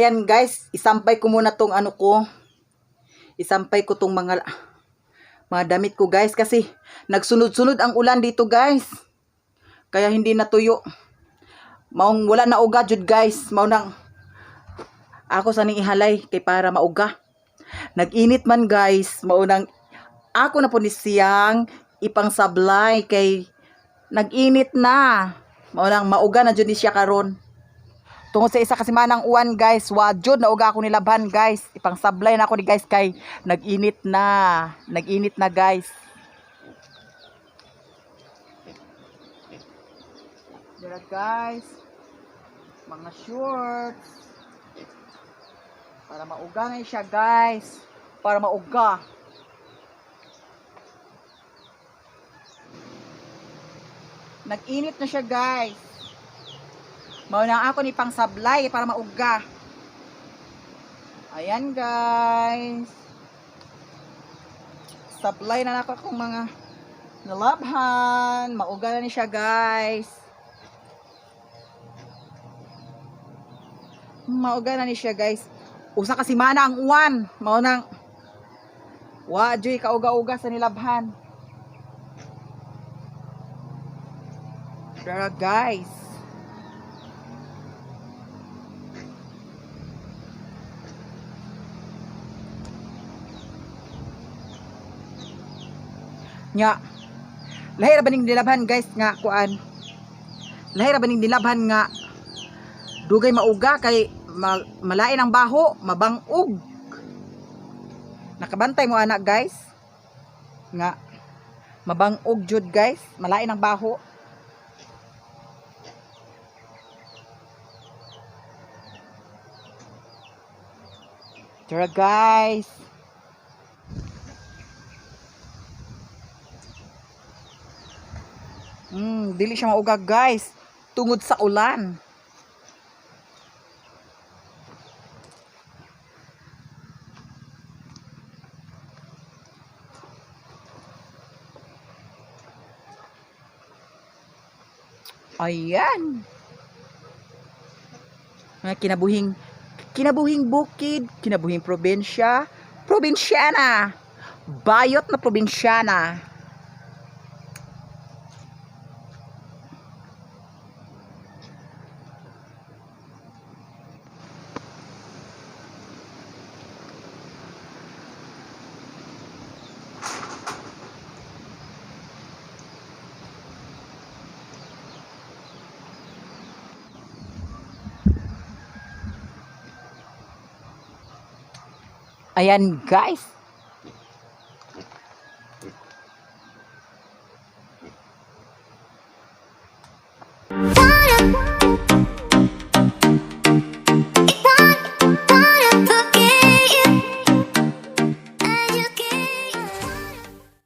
Ayan guys, isampay ko muna tong ano ko. Isampay ko tong mga damit ko, guys, kasi nagsunod-sunod ang ulan dito, guys. Kaya hindi natuyo. Maong wala na uga jud, guys. Mao nang ako sa ning ihalay kay para mauga. Nag-init man, guys, mao nang ako na po ni siyang ipangsablay kay nag-init na. Mao nang mauga na jud ni siya karon. Tungod sa isa kasi manang uwan, guys, wa jud na uga ako nilabhan, guys. Ipangsablay na ako ni, guys, kay nag-init na. Nag-init na, guys. Dira, guys. Mga shorts. Para mauga na siya, guys. Para mauga. Nag-init na siya, guys. Mao na ako ni pangsablay para mauga. Ayan, guys. Sablay na nako akong mga nalabhan. Mauga na ni siya, guys. Mauga na ni siya, guys. Usa ka semana ang uwan. Mao nang wa joy kauga-uga sa nilabhan. Pero guys, nya lahi ra ba ning nilabhan, guys, nga kuan? Lahi ra ba ning nilabhan nga dugay mauga kay malain ang baho, mabangog. Nakabantay mo anak, guys, nga mabangog jud, guys, malain ang baho. Tara, guys. Dili siya mauga, guys, tungod sa ulan. Ayan. Mga kinabuhing kinabuhing bukid, kinabuhing probinsya, probinsyana. Bayot na probinsyana. Ayan, guys.